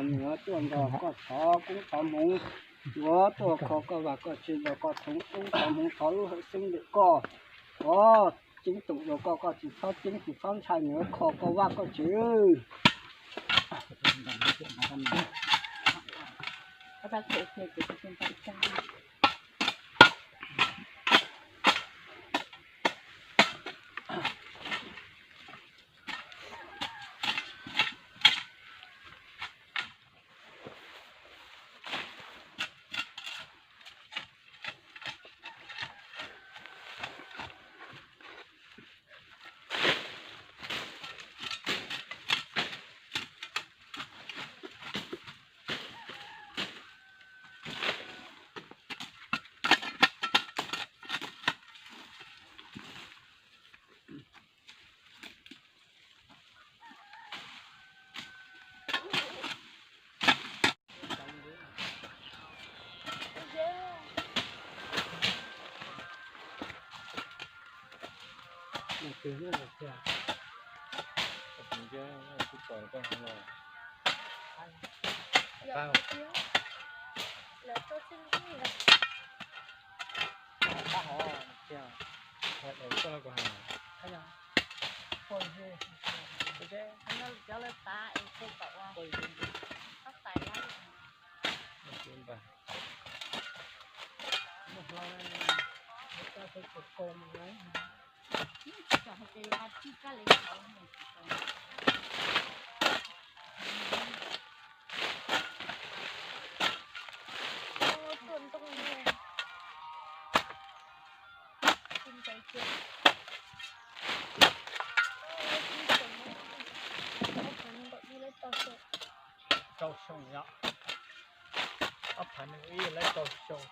Nws tuaj nrog koj thov koob thov hmoov, yuav tuaj kho koj vaj koj tsev, nrog koj thov koob thov hmoov, thov lub hawm xeeb ntawm koj, thov ceeb toom rau koj, koj tsis txhob ceeb tsis txhob ntshai, nws yuav kho koj vaj koj tsev. Rau xyoo yom. Ob phav nees ib lawv rau xyoo.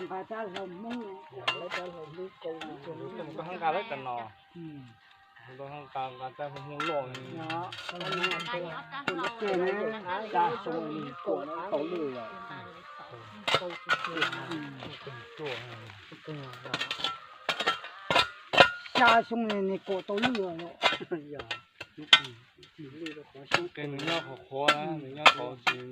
Nqa rab hlau Hmoob, lawv rab hlau Hmoob kaus, koj nqa lawv tas no, koj nqa nqa rab hlau Hmoob loj, rab xyoo kuam tau lwj os. Xya xyoo nws kuam tau lwj os. Nws nyob qhuav qhuav, nws nyob tod tsis,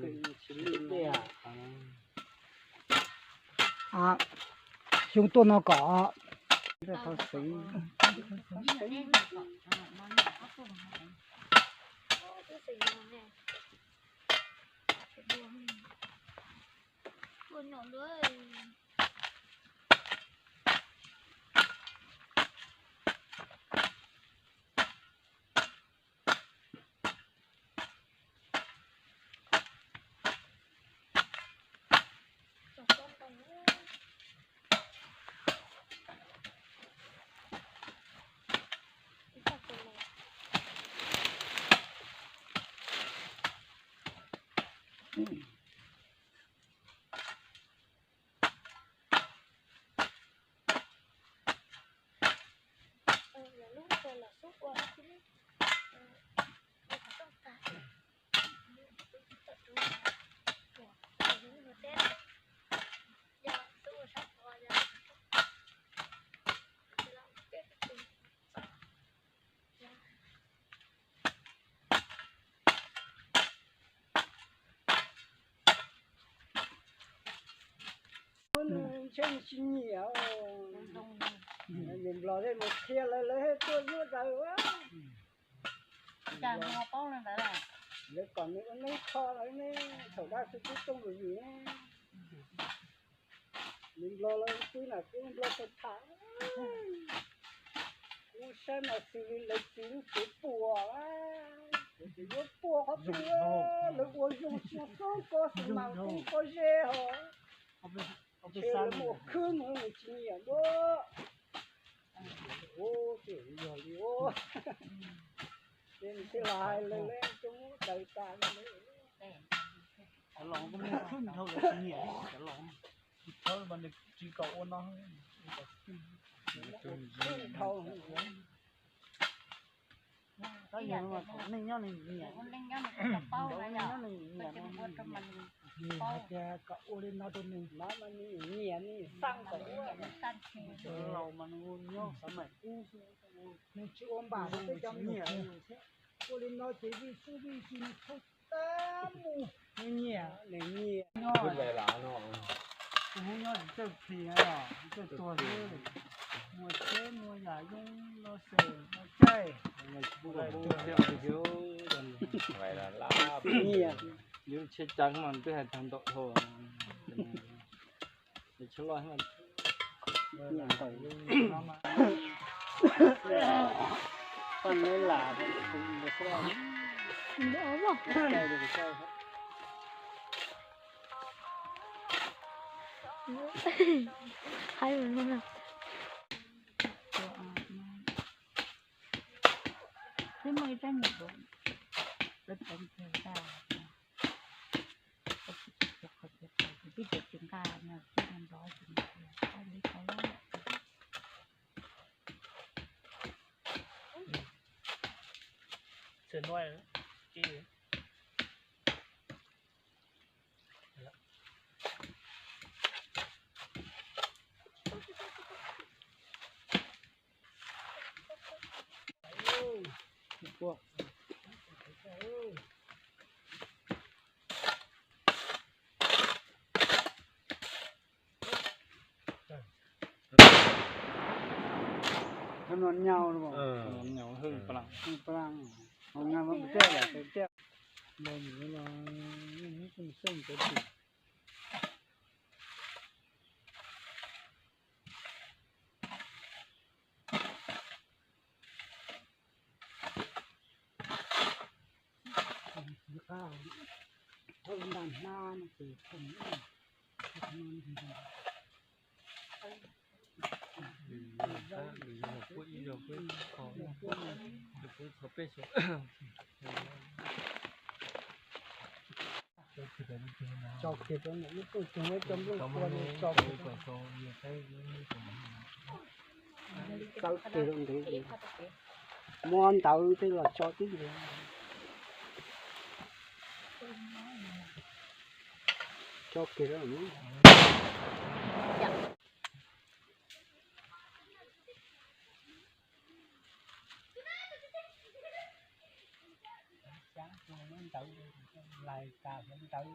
xyoo tuaj no kom. Ntshe tsis nyiam, nws nplog thiaj mus qhia lawv, lawv thiaj tuaj zuaj daws. Lawv kom nws ua neeb kho lawv ne, thaum dab xwb twb tooj vwm vwm ne. Nws nplog lawv twb na, kuv nplog tau tham. Kuv saib mas xws li lawv txiv lub tsev puas, lawv tsev yuav puas qhov twg, lawv ua zoo xyoo xoob kos xwm mas xoob kos ze hos. Ntshe lawv mus ua khwb mus nws tsis nyiam duab. Ua ces yog li ua, ces nws thiaj los hais lawv, lawv coj muab daws tas li. Los kuj muaj thawj dhau lawv tsis nyiam li cov laus. Tsis thawj mas nws tsis kom ua no. Thawj dhau. Tab yog mas thaum neej nyob nws nyiam, thaum neej nyob nws nyiam no. Nws hais tias kom ua li no rau nws mas nws nyiam, nws xaj kom ua. Cov laus mas nws ua nyob xav maim kub xwb, nws tsis ua npam rau peb cov me nyuam thiab. Ua li no ces vij xub vij xwb nws thauj tag mus, nws nyiam, nws nyiam. Nyob, kuv hnub nyob tsis txawj plis os, txawj tuag xwb. Muaj tsheb muaj yam zoo los xwm los caij. Nyiam. Yuav tsheb cas mas twb hais tag ntaum dhau. Tsheb loj. Nyiam ntawm. Poj neb lam. Haib. Twb muaj ib rab nyuam, twb muaj ib rab nyuam, twb tsis nqa no, twb nqa nrov li qhov lab. Hwj plas, hwj plas, hwj plas. Tso kiag rau ntawm lub rooj tsuag, cov nplooj kua no tso kiag. Txawb kiag rau ntawd, muab ntawv tej los tso tib ntawd. Tso kiag rau. Ntawv, lais tas hluav ntawv.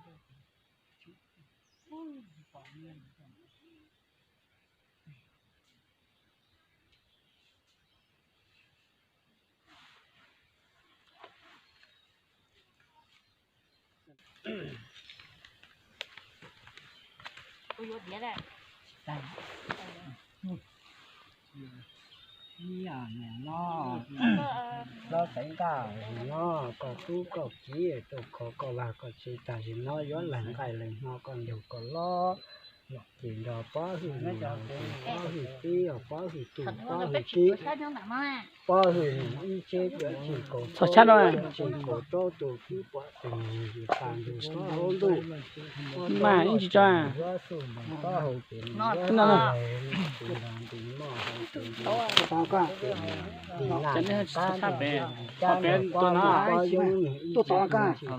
Kuv yuav diav lawm. Los xaiv nqaj no, koj tub koj kiv tuaj kho koj lag koj tsev tag sim no yuav lees nqaij lees hno koj ncaug koj lob. Ces nrog pob hwj mus, pob hwj tib, pob hwj tus, pob hwj tib, pob hwj mus ib tsev cov tsis kaum, tsis kaum rau tus tib pom tus tag nrho hauv ntuj. Mas ib tsis tso. Yuav xub mus taub hau ces mus yuav xub lais, tus nrog nti noj hauv ces nti naj nti tab nrog cab nrog pob nrog pob zoo nws ib tsev tsis kaum rau, tsis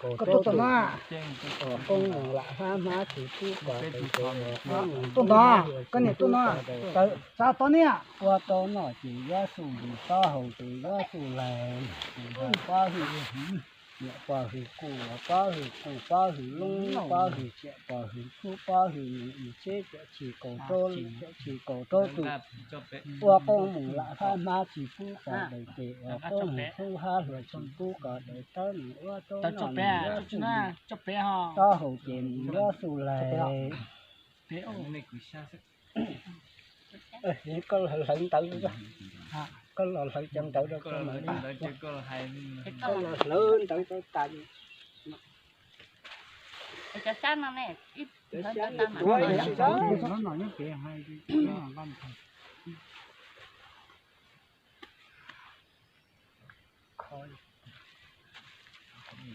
kaum rau tus ua qoob mus lam hlab hmab tsis pub kom daws tes, ua qoob mus hlub hab luag tsis pub kom daws tes. Ua tau noj ces yuav xub mus taub hau ces yuav xub lais, tus nrog pob hwj, niam pob hwj kuj, pob hwj kuj, pob hwj loob, pob hwj tsiam, pob hwj kub, pob hwj nws ib tsev cov tsis kaum rau, cov tsis kaum rau tus ua qoob mus lam hlab hmab tsis pub kom daws tes, ua qoob mus hlub hab luag tsis pub kom daws tawb nws ua tau noj nws yuav xub mus taub hau ces nws yuav xub lais. Koj los hlawv ntawv, koj los hlawv cov ntawv rau koj, koj los hlawv ntawv rau tas. Cov xyab no ne, cov xyab no,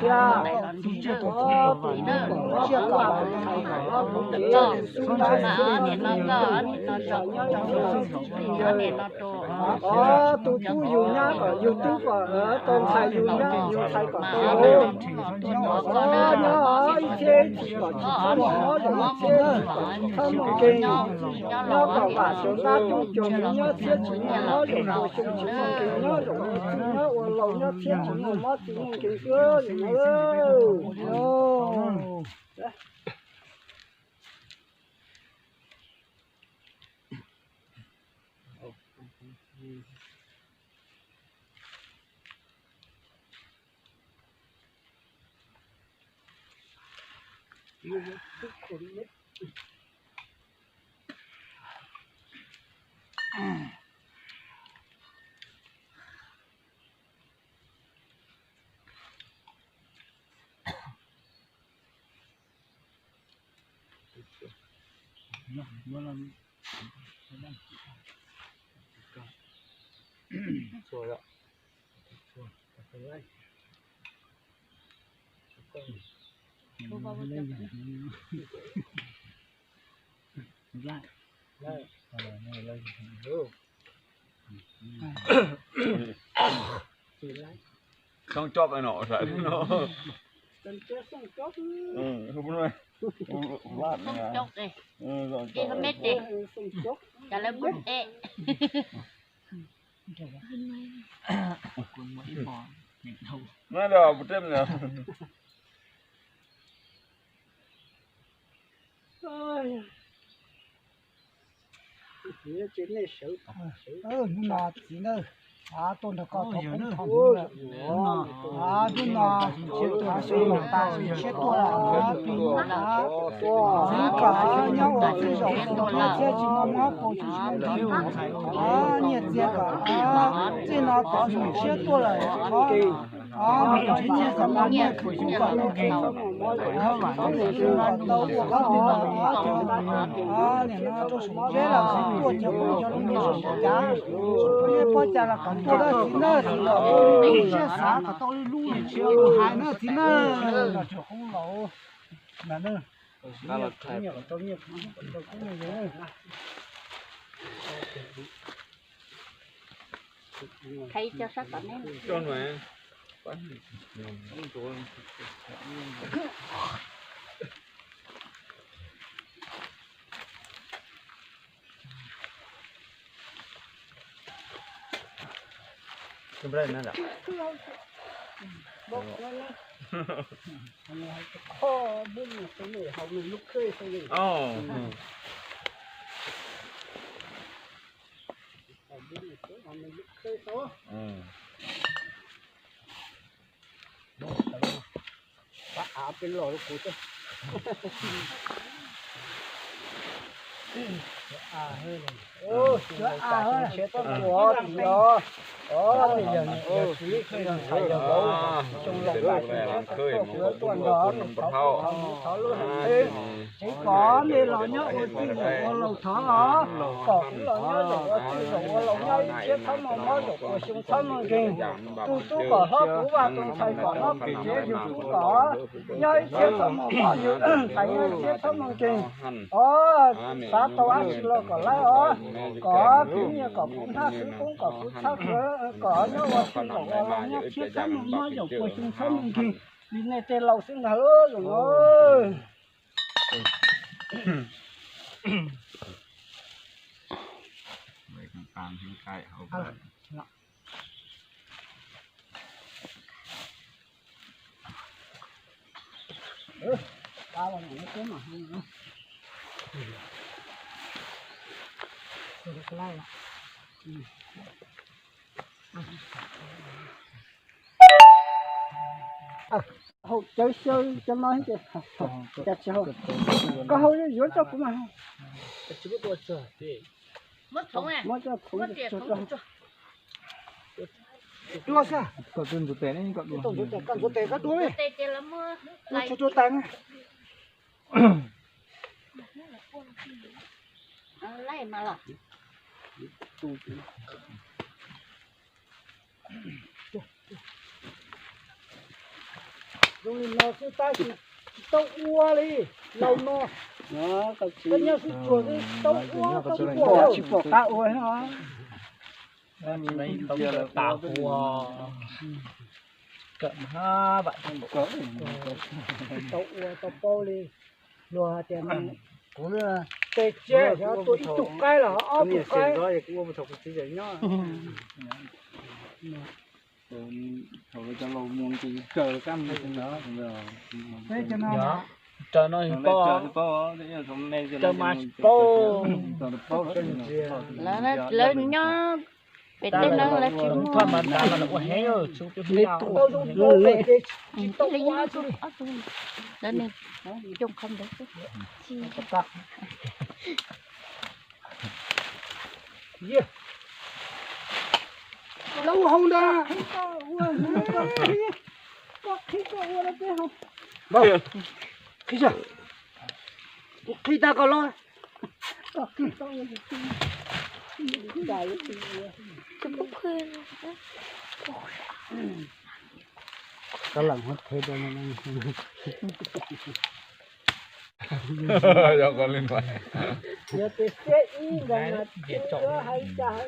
thiab. Tus tub kom siab kom los tus ntxhais kom los tus tsev, tus xub nab xwb, tus ntxhais nyob ib txhis, tus tub tsis txij yawg. Tus tub yug nyab kom yug tub kom tau ntxhais, yug nyab yug ntxhais kom tau laus. Nyob ib txhiab ib txhis kom tsis txhob mob, ib txhiab ib txhis kom tsis txhob muaj nkeeg. Nyob kom vam cov ntab coob cov, nyob txhiab tsis muaj mob, zaum tus xyoo tsis muaj nkeeg, nyob zaum tus txij nyob ua laus, nyob txhiab tsis muaj mob tsis muaj nkeeg xwb. Xoo cov no sawv no. Xoo cov, xoo cov. Xoo cov. Cas lawv muab teb. Muab dog pus rem no. Hnub no txiv ntawd tuaj nrog koj thov peb thov hnub no, hnub no txiv ntawd tas siab tuaj lawm, pib txiv kom nyob ua txiv zaum tus thiab tsis muaj mob paus tsis muaj nkeeg, nyiaj txiag kom txij no tau siab tuaj lawm. Mus nrhiav nyiaj xav mus muaj tus tub kom muaj nkeeg, kom tau ua qhov twg los ua cov, nim no rau saum zeb los xij tuaj cov phooj cov ywg saum cav, phooj ywg pog cas los kom tuaj txiv na, txiv kom tau lub siab xav kom tau lub lub siab lub hais na txiv na. Tsev kom nej los nyob ua txij ua laus thov los, kom kuv los nyob zaum ua txij zaum ua laus nyob ib txhiab txhob muaj mob zaum ua xyoo txhob muaj nkeeg. Tus tub kom hlob kuv vaj, tus ntxhais kom hlob kuv tsev, yug tub kom nyob ib txhiab txhob muaj mob, yug ntxhais nyob ib txhiab txhob muaj nkeeg. Os, xav tau dab tsi los kom laib os, kom khwv nyiaj kom khwv hnab khwv koob kom khwv txhab khwv, kom nyob ua txij zaum ua laus nyob ib txhiab txhob muaj mob zaum ua xyoo txhob muaj nkeeg li nej tej laus xwb ntag lauj zaum no. Haus cawv xyaw cov no, cas tsis haus? Koj haus yuav coj kuv mas. Muab coj thov. Dua xwb. Koj ntxuav tes, koj ntxuav tes koj dua li. Ntxuav tes na. Zoo li no xwb tab sis tsis tau ua li. Laus no, koj nyob sib tsuag xwb tsis tau ua, tsis pom qab ua. Tsis tau ua tau paub li. Luag hais tias kuv tes cia xyov tua ib tug qaib los ob tug qaib. Peb cov no, raws no yog paub, raws mas tsis paub. Lawv nyob pem teb no lawv tsis muaj. Tsis tau ua. Lawv nws coob qhov ntawd xwb. Lawv ua hauv ntag. Koj qhib koj ua no peb haus. Qhib, kuv qhib tag koj los. Tab lawm hov thev rau no. Yog koj li no. Yog tias siab ib ntawd mas tsis hais li cas.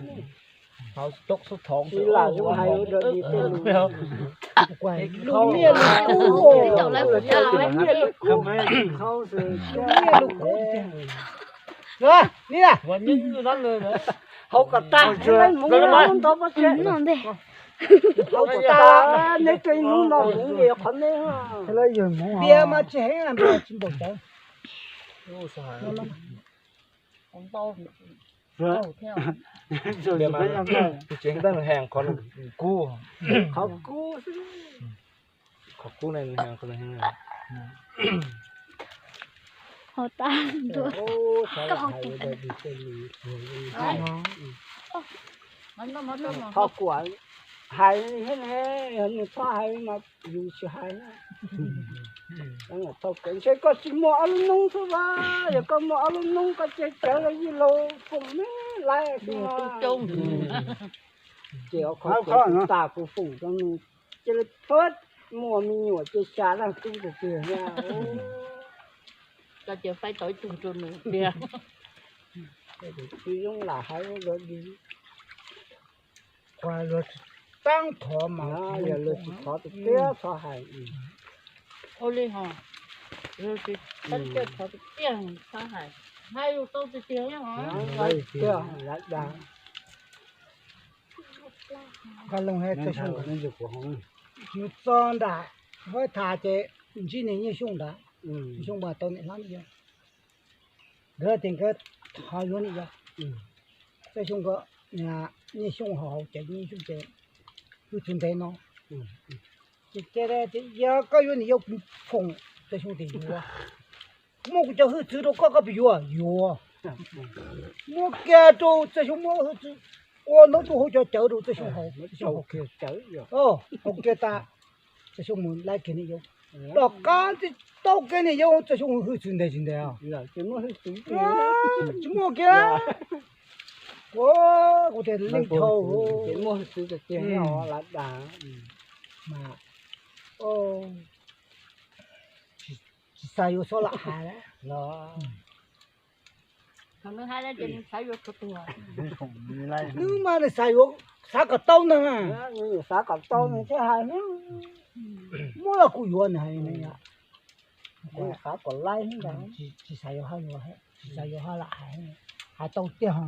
Hauv toj xub thoob tsis lam zoo hais ua dog dig tej lus. Lus nyiaj lus kub, lus nyiaj lus kub. Hauv kom tag, hauv kom tag, neb tus hnub no kuv nqis qhov neb. Piav mas tsis heev, tsis npaum cawv. Tus tsev nteej heev qhov kub, qhov kub, qhov kub ne heev qhov. Hauv tas ntua. Qhov kuam hais thiab ne, nws txhob hais mas yus tsis hais. Txhob kuam, ntshe koj tsis muaj ob lub noob xwb as, yog koj muaj ob lub noob koj cia cawv los yij laus foom me laiv xwb. Ces ob qhov kuam tas kuv foom rau nws, cia li phab muaj me nyuam ces xya leej tub tiag tiag thiab. Koj cia faib tau ib tug rau nws tiag. Tsis zoo lam hais ua dog dig. Luag tsis thov mas, yog luag tsis thov tiag tiag txhob hais. Ua li ho, luag tsis thov tiag tiag txhob hais, hais yus tau tiag tiag. Tiag, lam dag. Nqa loo he txog xyoo, nws txog nram Huab Tha ces ntsib niag Nyiaj Xyooj ntawd, Nyiaj Xyooj mas tau niam hlob Nyiaj Xyooj. Nkawd tias nkawd thov yuav niam yau. Txawj Xyooj nkawd, Nyiaj Xyooj ho haus cawv, Nyiaj Xyooj ces hwj txwv ntev no. Ces tias yog koj yuav niam yau kuv foom. Txawj Xyooj tias yuav. Muab kuv cov hwj txwv rau koj, koj puas yuav? Yuav. Muab kiag rau Txawj Xyooj, muab hwj txwv ua ntaub ntub hauv cov cawv rau Txawj Xyooj haus. Haus kiag tas, Txawj Xyooj mus laib kiag niam yau. Tom qab tau kiag niam yau, Txawj Xyooj hwj txwv ntev tsis ntev. Tsis muaj kiag. Ua kuv tias leej dhau. Mas tsis xav yuav xov lam hais. Nws mas nws xav yuav, xav kom tau ntag. Xav kom tau nws thiaj hais. Muab los kuv yuav nws hais. Xav kom laib, tsis xav yuav hab yuav, tsis xav yuav hab lam hais, hais tau tiag.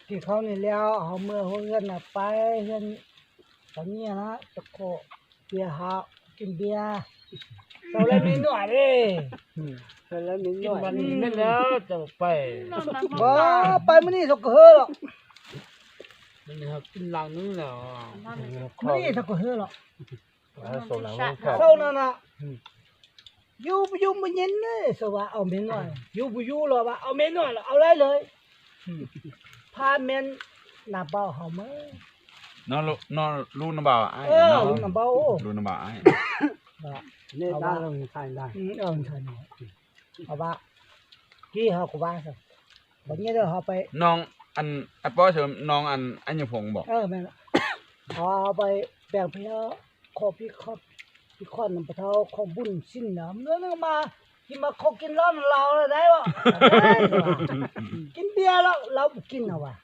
Tim khau nws liab ho muaj hauv Hiab Nas Paib, Hiab Tov Nyiaj na, Tov Qhom, Pias Hav, Kis Npias, tau lawv me nyuam li. Pais muaj nej tau kawg hwb los, muaj nej tau kawg hwb los. Sau no na, yus puas yus muaj nyiaj ne, sau vas au me nyuam, yus puas yus los vas au me nyuam los au laib lawm. Phaj mev nas npau hau mab. Lub nas npau, lub nas npau, lub nas npau. Kis hau kuv vas, nyiaj ho pais, no, pab no, Nyuj Phoom npau, ho pais pees peb, kho peb, peb kho nws pas thau kho npuj sij no mas, kis mas kho kis los laus daib, kis npias los laus kis no vas.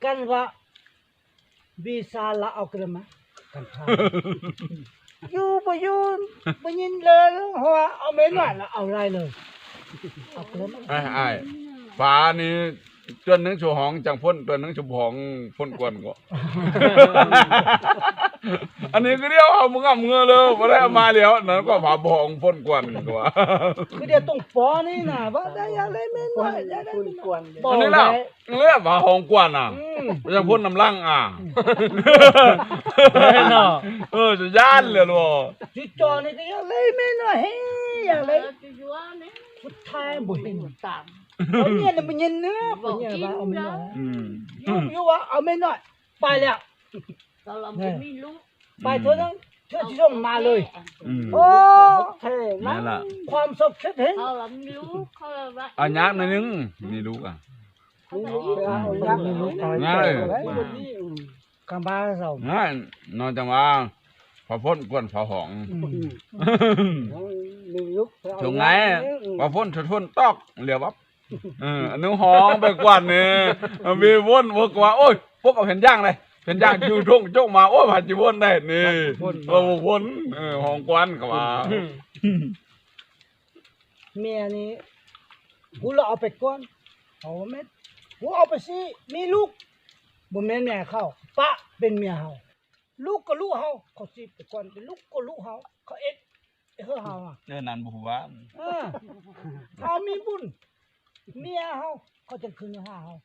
Kas vas, npis xav los au kis mas, yus puas yus, puas nyiaj lawm ho au me nyuam los au laib lawm. Pas nws tuaj neeb tshua hoov caag phooj, tuaj neeb tshua hoov phooj kuas kuas. อันนี้ก็เรียกว่ามึงอ่ะมึงเลยบ่ได้มาแล้วนะก็ผาบองพ่นควันก็ว่า Kwv Dij Tooj Pov ni na, vaj dab yog le me nuam, le phab hoov kuam na, yog phoj nam laj a, yaj lawm los. Tsis tso ne, yog le me nuam he, yog le, kuv thaij npaum li, nyiaj nws nyiaj nws, yuav ua me nuam pais lawm. Pais thua, thua tsis zoo mas lawm. Qhuam saum khiab heev. Nyab nws nws, nws lub a, nyab, no ces mas, phab phoj kuam phab hoov, phab phoj phoj toj liam vab, nws hoov pes kuam nws, vim vooj ua kuv ua, oj, puab kom pheej yaaj le, pheej yaaj yug rooj cooj mas ua mas tsis vooj dai ni, vooj, hoov kuam kom mas. Mias ni, kuv los ob peb kuam, kuv ob peb xib, me lub, npaum me mias hauv, pab peb mias hauv, lub ko lub hauv, qhov txij peb kuam lub ko lub hauv, qhov eb hauv, hauv me npun, mias hauv, qhov tseem khwv nws hauv.